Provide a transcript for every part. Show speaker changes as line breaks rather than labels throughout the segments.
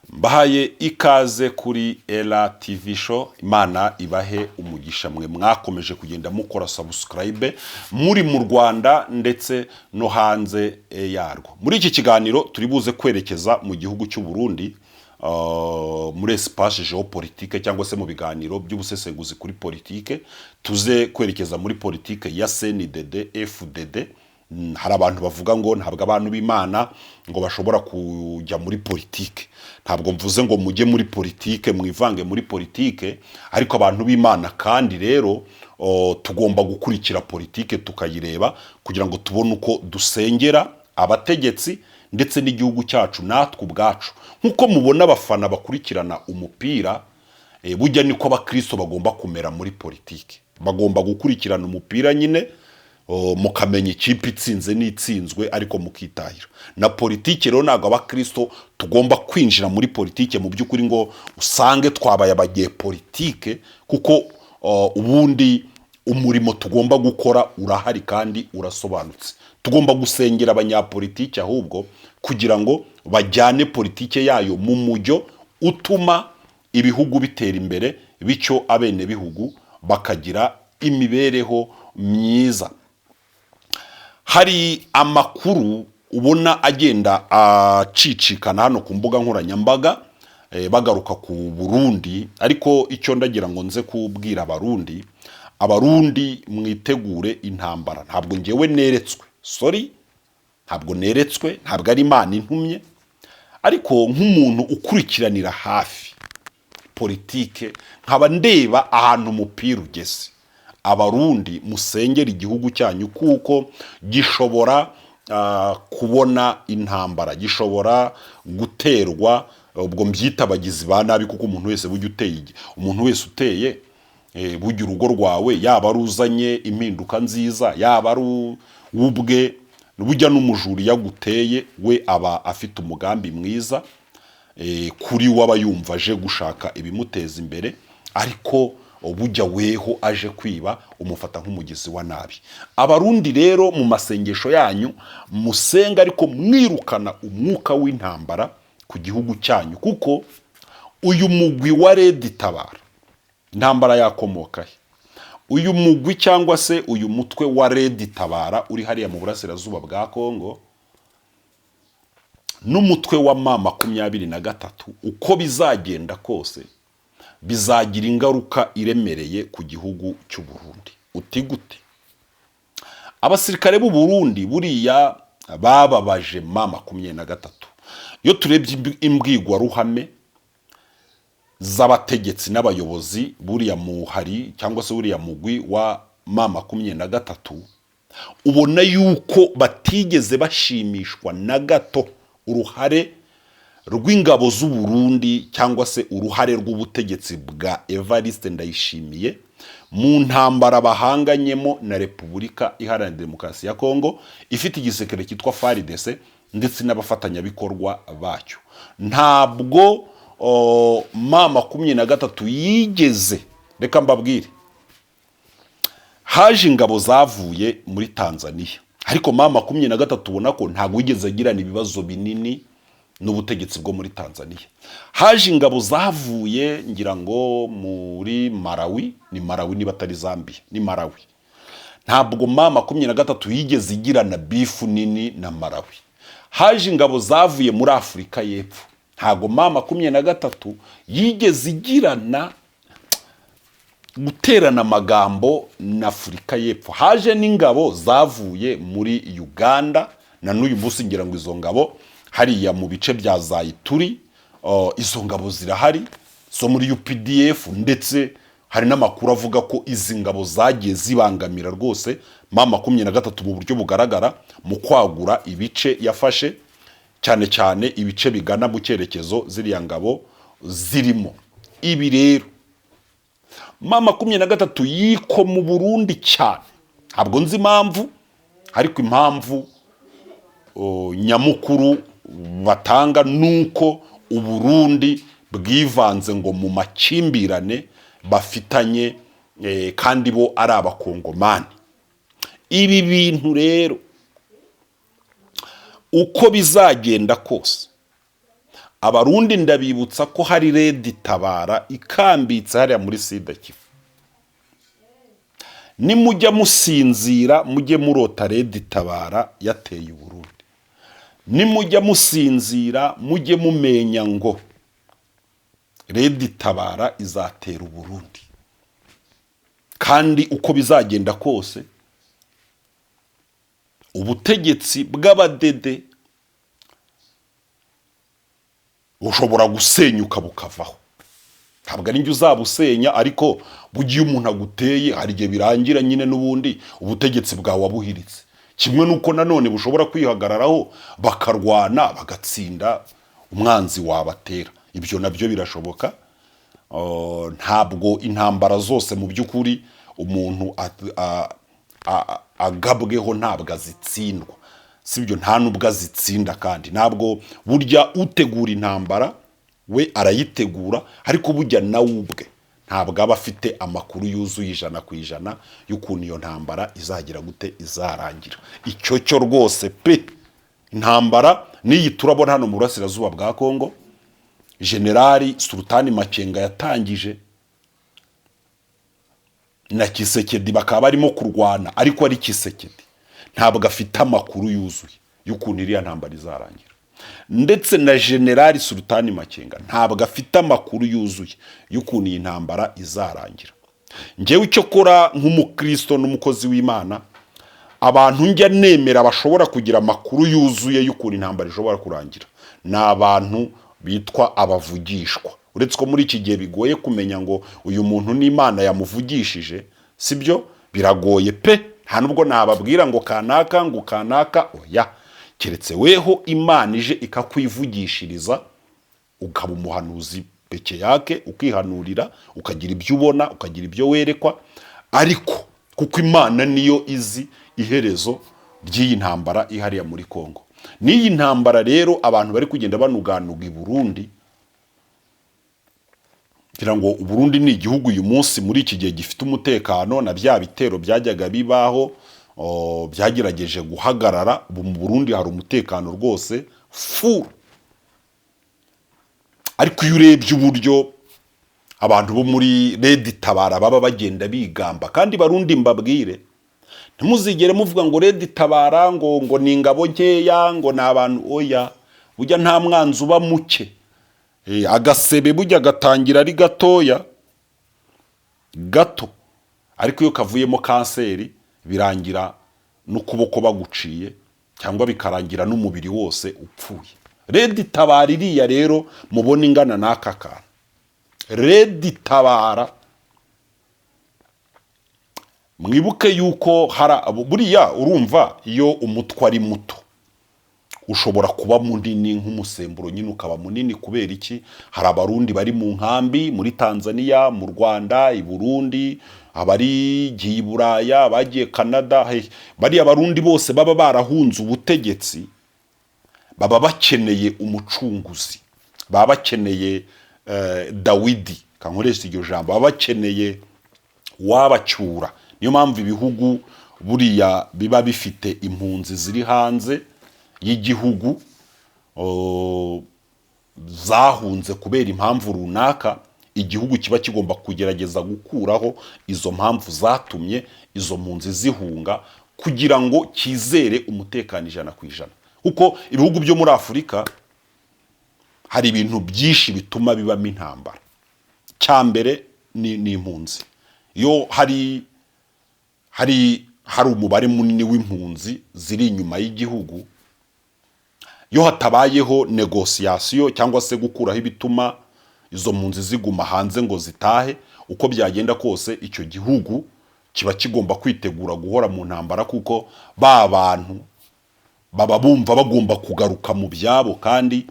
Mbahaye ikaze kuri Era TV Show. Imana ibahe umugisha mwe mwakomeje kugenda mukora subscribe muri mu Rwanda ndetse no hanze yarwo. Muri iki kiganiro turi buze kwerekeza mu gihugu cy'u Burundi, muri espace géopolitique cyangwa se mu biganiro by'ubusesenguzi kuri politike. Tuze kwerekeza muri politike ya CNDD FDD. Hari abantu bavuga ngo ntabwo abantu b'Imana ngo bashobora kujya muri politike. Ntabwo mvuze ngo mujye muri politike, mwivange muri politike, ariko abantu b'Imana kandi rero tugomba gukurikira politike, tukayireba kugira ngo tubone uko dusengera abategetsi ndetse n'igihugu cyacu natwe ubwacu. Nk'uko mubona abafana bakurikirana umupira, bujya niko abakristo bagomba kumera muri politike. Bagomba gukurikirana umupira nyine, mukamenya ikipe itsinze n'itsinzwe, ariko mukitahira. Na politike rero, ntabwo abakristo tugomba kwinjira muri politike mu by'ukuri ngo usange twabaye abanyepolitike, kuko ubundi umurimo tugomba gukora urahari kandi urasobanutse. Tugomba gusengera abanyapolitike ahubwo kugira ngo bajyane politike yayo mu mujyo utuma ibihugu bitera imbere, bityo abenebihugu bakagira imibereho myiza. Hari amakuru ubona agenda acicikana hano ku mbuga nkoranyambaga, bagaruka ku Burundi. Ariko icyo ndagira ngo nze kubwira Abarundi: Abarundi, mwitegure intambara. Ntabwo ngewe neretswe, sorry, ntabwo neretswe, ntabwo ari Imana intumye, ariko nk'umuntu ukurikiranira hafi politike, nkaba ndeba ahantu umupira ugeze, Abarundi, musengera igihugu cyanyu, kuko gishobora kubona intambara, gishobora guterwa. Ubwo mbyita abagizi ba nabi, kuko umuntu wese bujya uteye umuntu wese uteye, burya urugo rwawe, yaba ari uzanye impinduka nziza, yaba ari ubwe, bujya n'umujura iyo aguteye, we aba afite umugambi mwiza. Kuri we aba yumva aje gushaka ibimuteza imbere, ariko bujya weho aje kwiba, umufata nk'umugizi wa nabi. Abarundi rero, mu masengesho yanyu musenga, ariko mwirukana umwuka w'intambara ku gihugu cyanyu, kuko uyu mugwi wa Red Tabara, intambara yakomoka he? Uyu mugwi cyangwa se uyu mutwe wa Red Tabara uri hariya mu burasirazuba bwa Kongo n'umutwe wa M23, uko bizagenda kose bizagira ingaruka iremereye ku gihugu cy'u Burundi. Uti gute? Abasirikare b'u Burundi buriya bababaje M23. Iyo turebye imbwirwaruhame z'abategetsi n'abayobozi buriya muhari cyangwa se buriya mugwi wa M23, ubona yuko batigeze bashimishwa na gato uruhare rw'ingabo z'u Burundi cyangwa se uruhare rw'ubutegetsi bwa Evariste Ndayishimiye mu ntambara bahanganyemo na Repubulika Iharanira Demokarasi ya Kongo ifite igisirikare cyitwa FARDC ndetse n'abafatanyabikorwa bacyo. Ntabwo M23 yigeze, reka mbabwire, haje ingabo zavuye muri Tanzania, ariko M23 ubona ko ntabwo yigeze agirana ibibazo binini n'ubutegetsi bwo muri Tanzania. Haje ingabo zavuye, ngira ngo muri Malawi, ni Malawi niba atari Zambia, ni Malawi. Ntabwo M23 yigeze igirana beef nini na Malawi. Haje ingabo zavuye muri Afurika y'Epfo, ntabwo M23 yigeze igirana guterana amagambo na Afurika y'Epfo. Haje n'ingabo zavuye muri Uganda, na n'uyu munsi ngira ngo izo ngabo hariya mu bice bya za Ituri, izo ngabo zirahari zo muri UPDF, ndetse hari n'amakuru avuga ko izi ngabo zagiye zibangamira rwose M23 mu buryo bugaragara mu kwagura ibice yafashe, cyane cyane ibice bigana mu cyerekezo ziriya ngabo zirimo. Ibi rero M23 yiko mu Burundi cyane. Ntabwo nzi impamvu, ariko impamvu nyamukuru batanga nuko Uburundi bwivanze ngo mu makimbirane bafitanye, kandi bo ari Abakongomani. Ibi bintu rero, uko bizagenda kose, Abarundi ndabibutsa ko hari RED Tabara ikambitse hariya muri Sud-Kivu. Nimujya musinzira, mujye murota RED Tabara yateye Uburundi. Nimujya musinzira, mujye mumenya ngo RED Tabara izatera Uburundi. Kandi uko bizagenda kose, ubutegetsi bw'abadede bushobora gusenyuka bukavaho. Ntabwo ari njye uzabusenya, ariko bugiye umuntu aguteye, hari igihe birangira nyine n'ubundi ubutegetsi bwawe wabuhiritse. Kimwe n'uko nanone bushobora kwihagararaho, bakarwana, bagatsinda umwanzi wabatera. Ibyo nabyo birashoboka. Ntabwo intambara zose mu by'ukuri umuntu agabweho ntabwo azitsindwa, sibyo? Nta nubwo azitsinda. Kandi ntabwo burya utegura intambara we arayitegura, ariko burya nawe ubwe ntabwo aba afite amakuru yuzuye 100% y'ukuntu iyo ntambara izagira gute, izarangira. Icyo cyo rwose pe. Intambara n'iyi turabona hano mu burasirazuba bwa Kongo, Generali Sultani Makenga yatangije na Tshisekedi, bakaba barimo kurwana, ariko ari Tshisekedi ntabwo afite amakuru yuzuye y'ukuntu iriya ntambara izarangira, ndetse na Generali Sultani Makenga ntabwo afite amakuru yuzuye y'ukuntu iyi ntambara izarangira. Ngewe icyo kora nk'umukristo n'umukozi w'Imana, abantu njya nemera bashobora kugira amakuru yuzuye y'ukuntu intambara ishobora kurangira ni abantu bitwa abavugishwa. Uretse ko muri iki gihe bigoye kumenya ngo uyu muntu n'Imana yamuvugishije, sibyo? Biragoye pe. Nta nubwo nababwira ngo kanaka, ngo kanaka, oya, keretse weho Imana ije ikakwivugishiriza, ukaba umuhanuzi peke yake, ukihanurira, ukagira ibyo ubona, ukagira ibyo werekwa. Ariko kuko Imana niyo izi iherezo ry'iyi ntambara ihariya muri Kongo. N'iyi ntambara rero abantu bari kugenda banuganuga i Burundi, kugira ngo Uburundi ni igihugu uyu munsi muri iki gihe gifite umutekano, na bya bitero byajyaga bibaho byagerageje guhagarara. Ubu mu Burundi hari umutekano rwose full. Ariko iyo urebye uburyo abantu bo muri RED Tabara baba bagenda bigamba, kandi Barundi mbabwire, ntimuzigere muvuga ngo RED Tabara ngo ni ingabo nkeya, ngo ni abantu. Oya, burya nta mwanzi uba muke. Agasebe burya gatangira ari gatoya gato, ariko iyo kavuyemo kanseri birangira n'ukuboko baguciye, cyangwa bikarangira n'umubiri wose upfuye. RED Tabara iriya rero mubona ingana n'aka kantu, RED Tabara, mwibuke yuko hari buriya, urumva, iyo umutwe ari muto ushobora kuba munini nk'umusemburo nyine, ukaba munini. Kubera iki? Hari Abarundi bari mu nkambi muri Tanzania, mu Rwanda, i Burundi, abarigiye i Buraya, abagiye Canada. Bariya Barundi bose baba barahunze ubutegetsi, baba bakeneye umucunguzi, baba bakeneye Dawidi, kankoresha iryo jambo, baba bakeneye wabacyura. Niyo mpamvu ibihugu buriya biba bifite impunzi ziri hanze y'igihugu zahunze kubera impamvu runaka, igihugu kiba kigomba kugerageza gukuraho izo mpamvu zatumye izo mpunzi zihunga, kugira ngo cyizere umutekano 100%. Kuko ibihugu byo muri Afurika hari ibintu byinshi bituma bibamo intambara. Cya mbere ni impunzi. Iyo hari umubare munini w'impunzi ziri inyuma y'igihugu, iyo hatabayeho négociation cyangwa se gukuraho ibituma izo mpunzi ziguma hanze ngo zitahe, uko byagenda kose icyo gihugu kiba kigomba kwitegura guhora mu ntambara, kuko ba bantu baba bumva bagomba kugaruka mu byabo. Kandi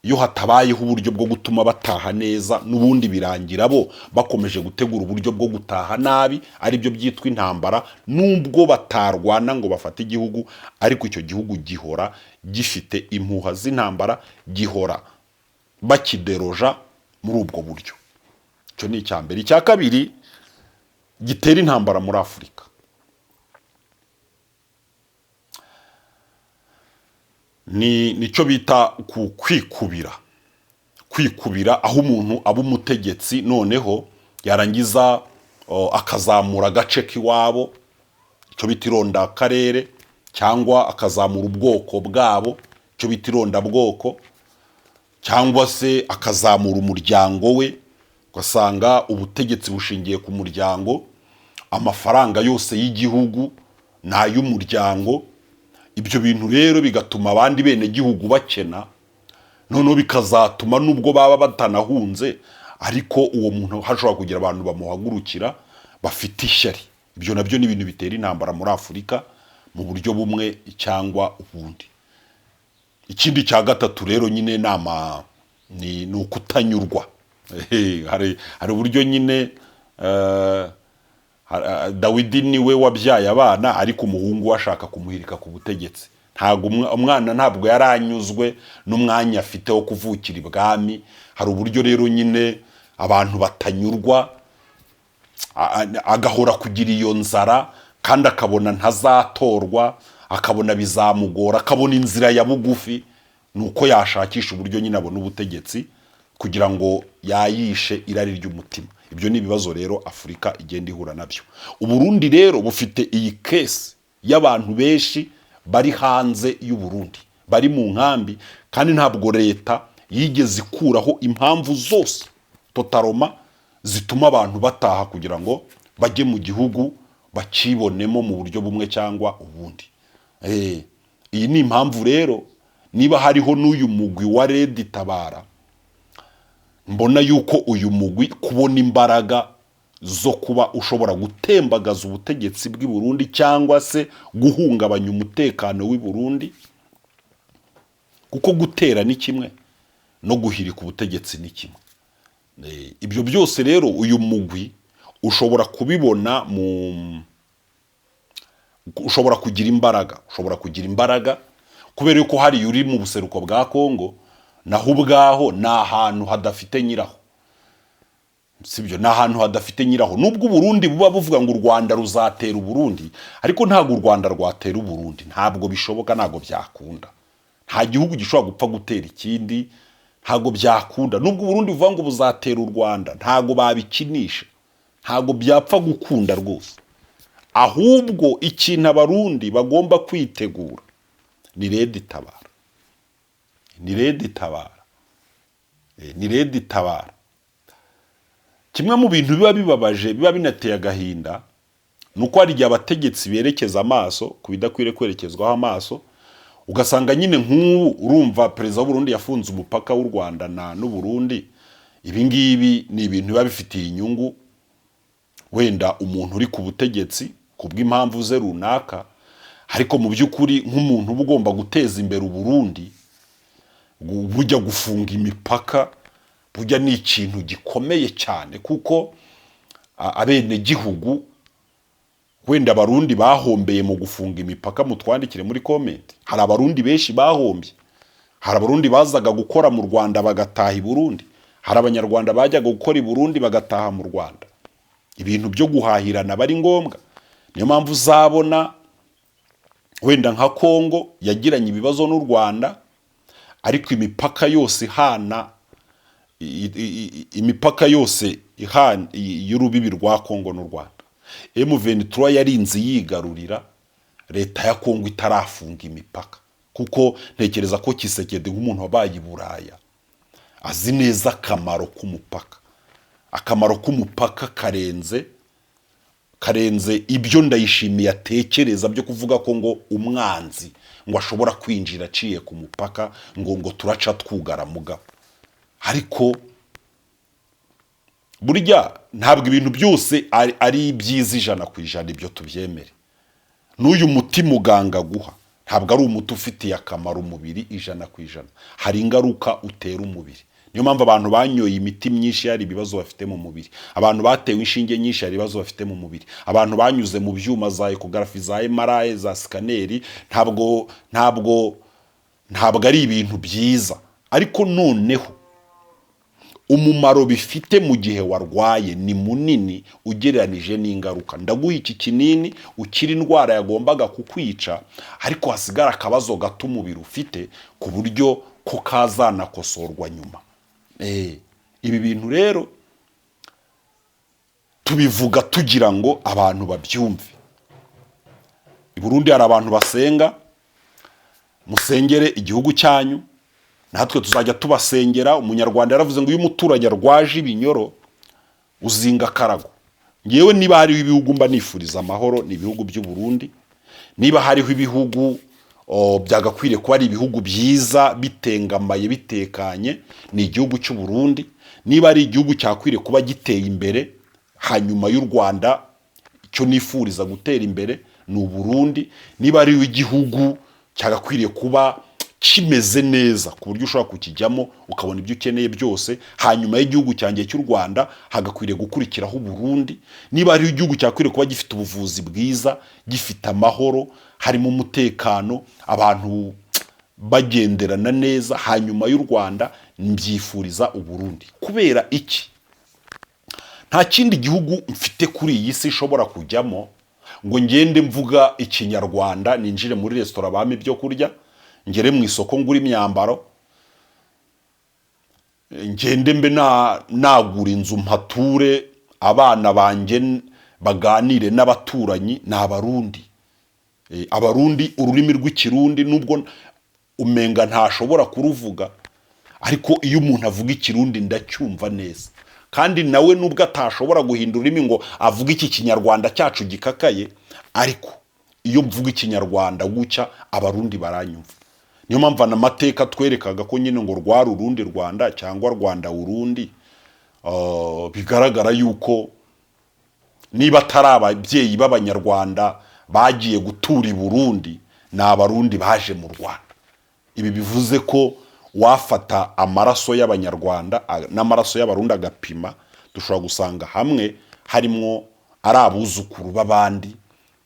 iyo hatabayeho uburyo bwo gutuma bataha neza, n'ubundi birangira bo bakomeje gutegura uburyo bwo gutaha nabi, aribyo byitwa intambara. Nubwo batarwana ngo bafate igihugu, ariko icyo gihugu gihora gifite impuha z'intambara, gihora bakideroja muri ubwo buryo. Icyo ni icya mbere. Icya kabiri gitera intambara muri Afurika Ni nicyo bita ku kwikubira, kwikubira aho umuntu aba umutegetsi, noneho yarangiza akazamura agace k'iwabo, icyo bita irondakarere, cyangwa akazamura ubwoko bwabo, icyo bita irondabwoko, cyangwa se akazamura umuryango we, ugasanga ubutegetsi bushingiye ku muryango, amafaranga yose y'igihugu ni ay'umuryango. Ibyo bintu rero bigatuma abandi benegihugu bakena, noneho bikazatuma nubwo baba batanahunze, ariko uwo muntu hashobora kugira abantu bamuhagurukira bafite ishyari. Ibyo nabyo ni ibintu bitera intambara muri Afurika mu buryo bumwe cyangwa ubundi. Ikindi cya gatatu rero nyine nama ni ukutanyurwa. Hari uburyo nyine Dawidi niwe wabyaye abana, ariko umuhungu we ashaka kumuhirika ku butegetsi. Ntabwo umwana ntabwo yari anyuzwe n'umwanya afite wo kuvukira ibwami. Hari uburyo rero nyine abantu batanyurwa, agahora kugira iyo nzara, kandi akabona ntazatorwa, akabona bizamugora, akabona inzira ya bugufi ni uko yashakisha uburyo nyine abona ubutegetsi kugira ngo yayishe irari ry'umutima. Ibyo ni ibibazo rero Afurika igenda ihura nabyo. Uburundi rero bufite iyi case y'abantu benshi bari hanze y'Uburundi, bari mu nkambi, kandi ntabwo leta yigeze ikuraho impamvu zose totalement zituma abantu bataha kugira ngo bajye mu gihugu bakibonemo mu buryo bumwe cyangwa ubundi. Iyi ni impamvu rero niba hariho n'uyu mugwi wa RED Tabara, mbona yuko uyu mugwi kubona imbaraga zo kuba ushobora gutembagaza ubutegetsi bw'i Burundi cyangwa se guhungabanya umutekano w'i Burundi, kuko gutera ni kimwe no guhirika ubutegetsi ni kimwe. Ibyo byose rero uyu mugwi ushobora kubibona mu ushobora kugira imbaraga, ushobora kugira imbaraga kubera yuko hari uri mu buseruko bwa Kongo, naho ubwaho ni ahantu hadafite nyiraho, sibyo? Ni ahantu hadafite nyiraho. Nubwo Uburundi buba buvuga ngo u Rwanda ruzatera Uburundi, ariko ntabwo u Rwanda rwatera Uburundi, ntabwo bishoboka, ntabwo byakunda. Nta gihugu gishobora gupfa gutera ikindi, ntabwo byakunda. Nubwo Uburundi buvuga ngo buzatera u Rwanda, ntabwo babikinisha, ntabwo byapfa gukunda rwose. Ahubwo ikintu Abarundi bagomba kwitegura ni RED Tabara, ni RED Tabara, ni RED Tabara. Kimwe mu bintu biba bibabaje, biba binateye agahinda, ni uko hari igihe abategetsi berekeza amaso ku bidakwiriye kwerekezwaho amaso, ugasanga nyine nk'ubu urumva perezida w'Uburundi yafunze umupaka w'u Rwanda na n'Uburundi. Ibi ngibi ni ibintu biba bifitiye inyungu wenda umuntu uri ku butegetsi ku bw'impamvu ze runaka, ariko mu by'ukuri nk'umuntu uba ugomba guteza imbere Uburundi, bujya gufunga imipaka bujya ni ikintu gikomeye cyane, kuko abenegihugu wenda Abarundi bahombeye mu gufunga imipaka, mutwandikire muri comment. Hari Abarundi benshi bahombye, hari Abarundi bazaga gukora mu Rwanda bagataha i Burundi, hari Abanyarwanda bajyaga gukora i Burundi bagataha mu Rwanda. Ibintu byo guhahirana bari ngombwa. Niyo mpamvu uzabona wenda nka Kongo yagiranye ibibazo n'u Rwanda, ariko imipaka yose ihana imipaka yose ihana y'urubibi rwa Kongo n'u Rwanda, M23 yarinze yigarurira leta ya Kongo itarafunga imipaka, kuko ntekereza ko Tshisekedi nk'umuntu wabaye i Buraya azi neza akamaro k'umupaka. Akamaro k'umupaka karenze ibyo Ndayishimiye atekereza byo kuvuga ko ngo umwanzi ngo ashobora kwinjira aciye ku mupaka, ngo turaca twugara mugabo. Ariko burya ntabwo ibintu byose ari byiza 100%, ibyo tubyemere. N'uyu muti muganga aguha ntabwo ari umuti ufitiye akamaro umubiri 100%, hari ingaruka utera umubiri. Niyo mpamvu abantu banyoye imiti myinshi hari ibibazo bafite mu mubiri, abantu batewe inshinge nyinshi hari ibibazo bafite mu mubiri, abantu banyuze mu byuma za échographie, za MRI, za scanner, ntabwo ari ibintu byiza. Ariko noneho Umumaro bifite mu gihe warwaye ni munini ugereranije n'ingaruka. Ndaguha iki kinini ukira indwara yagombaga kukwica, ariko hasigara akabazo gato umubiri ufite ku buryo ko kazanakosorwa nyuma. Ibi bintu rero tubivuga tugira ngo abantu babyumve. I Burundi hari abantu basenga, musengere igihugu cyanyu, natwe tuzajya tubasengera. Umunyarwanda yaravuze ngo iyo umuturanyi arwaje ibinyoro uzinga akarago. Ngewe niba hariho ibihugu mba nifuriza amahoro, ni ibihugu by'u Burundi. Niba hariho ibihugu byagakwiriye kuba ari ibihugu byiza, bitengamaye, bitekanye, ni igihugu cy'u Burundi. Niba ari igihugu cyakwiriye kuba giteye imbere hanyuma y'u Rwanda, icyo nifuriza gutera imbere ni Uburundi. Niba ari igihugu cyagakwiriye kuba kimeze neza ku buryo ushobora kukijyamo ukabona ibyo ukeneye byose, hanyuma y'igihugu cyanjye cy'u Rwanda hagakwiriye gukurikiraho Uburundi. Niba ari igihugu cyakwiriye kuba gifite ubuvuzi bwiza, gifite amahoro, harimo umutekano, abantu bagenderana neza, hanyuma y'u Rwanda mbyifuriza Uburundi. Kubera iki? Nta kindi gihugu mfite kuri iyi si ishobora kujyamo ngo ngende mvuga Ikinyarwanda, ninjire muri resitora bampe ibyo kurya, ngere mu isoko ngura imyambaro, ngende mbe nagura inzu mpature, abana banjye baganire n'abaturanyi, ni Abarundi. Abarundi ururimi rw'Ikirundi nubwo umenga ntashobora kuruvuga, ariko iyo umuntu avuga Ikirundi ndacyumva neza. Kandi nawe nubwo atashobora guhindura ururimi ngo avuge iki Kinyarwanda cyacu gikakaye, ariko iyo mvuga Ikinyarwanda gutya Abarundi baranyumva. Niyo mpamvu amateka twerekaga ko nyine ngo rwari urundi Rwanda cyangwa Rwanda Urundi. Bigaragara yuko niba atari ababyeyi b'Abanyarwanda bagiye gutura i Burundi, ni Abarundi baje mu Rwanda. Ibi bivuze ko wafata amaraso y'Abanyarwanda n'amaraso y'Abarundi agapima, dushobora gusanga hamwe harimwo ari abuzukuru b'abandi,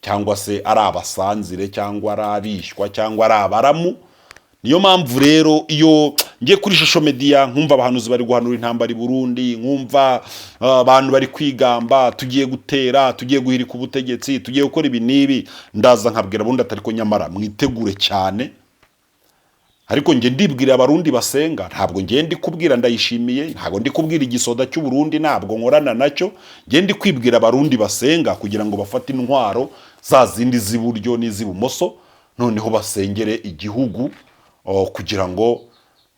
cyangwa se ari abasanzire, cyangwa ari abishywa, cyangwa ari abaramu. Niyo mpamvu rero iyo ngiye kuri social media nkumva abahanuzi bari guhanura intambara i Burundi, nkumva abantu bari kwigamba tugiye gutera, tugiye guhirika ubutegetsi, tugiye gukora ibi n'ibi, ndaza nkabwira abundi atari ko nyamara mwitegure cyane. Ariko njye ndibwira Abarundi basenga, ntabwo njye ndi kubwira Ndayishimiye, ntabwo ndi kubwira igisoda cy'u Burundi, ntabwo nkorana nacyo. Njye ndi kwibwira Abarundi basenga kugira ngo bafate intwaro za zindi z'iburyo n'iz'ibumoso, noneho basengere igihugu kugira ngo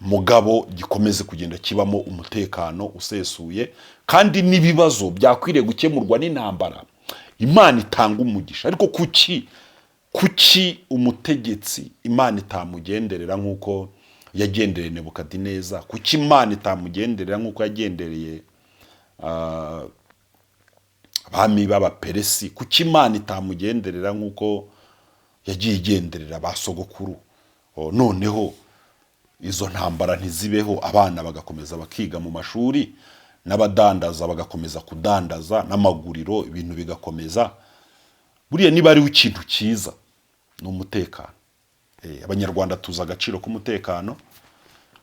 mugabo gikomeze kugenda kibamo umutekano usesuye. Kandi n'ibibazo byakwiriye gukemurwa n'intambara, Imana itanga umugisha. Ariko kuki umutegetsi Imana itamugenderera nk'uko yagendereye Nebukadineza? Kuki Imana itamugenderera nk'uko yagendereye abami b'Abaperesi? Kuki Imana itamugenderera nk'uko yagiye igenderera ba sogokuru? Noneho izo ntambara ntizibeho, abana bagakomeza bakiga mu mashuri, n'abadandaza bagakomeza kudandaza, n'amaguriro, ibintu bigakomeza. Buriya niba hariho ikintu cyiza ni umutekano. Abanyarwanda tuzi agaciro k'umutekano,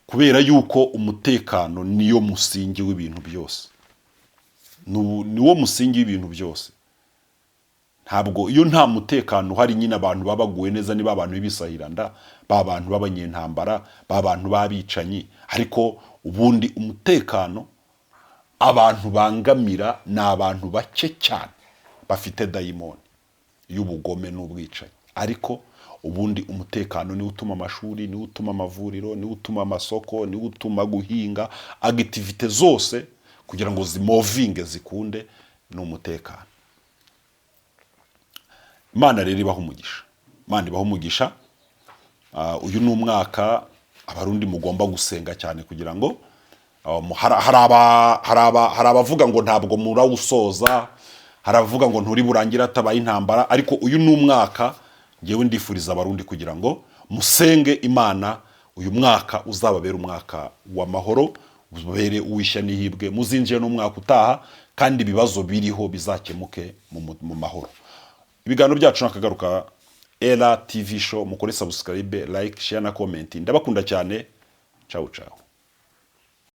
kubera yuko umutekano niyo musingi w'ibintu byose. Niwo musingi w'ibintu byose. Ntabwo iyo nta mutekano uhari nyine abantu baba baguwe neza, niba abantu b'ibisahiranda, ba bantu b'abanyentambara, ba bantu b'abicanyi. Ariko ubundi umutekano abantu bangamira ni abantu bake cyane bafite dayimoni y'ubugome n'ubwicanyi. Ariko ubundi umutekano niwo utuma amashuri, niwo utuma amavuriro, niwo utuma amasoko, niwo utuma guhinga, activités zose kugira ngo zimovinge zikunde ni umutekano. Imana rero ibaha umugisha, Imana ibaha umugisha. Uyu ni umwaka Abarundi mugomba gusenga cyane kugira ngo hari abavuga ngo ntabwo murawusoza, hari abavuga ngo nturi burangire hatabaye intambara. Ariko uyu ni umwaka ngewe ndifuriza Abarundi kugira ngo musenge Imana, uyu mwaka uzababere umwaka w'amahoro, ubere uw'ishya n'ihirwe, muzinjire n'umwaka utaha kandi ibibazo biriho bizakemuke mu mahoro. Ibiganiro byacu nakagaruka, Era TV Show. Mukore subscribe, like, share na comment. Ndabakunda cyane. Ciao ciao.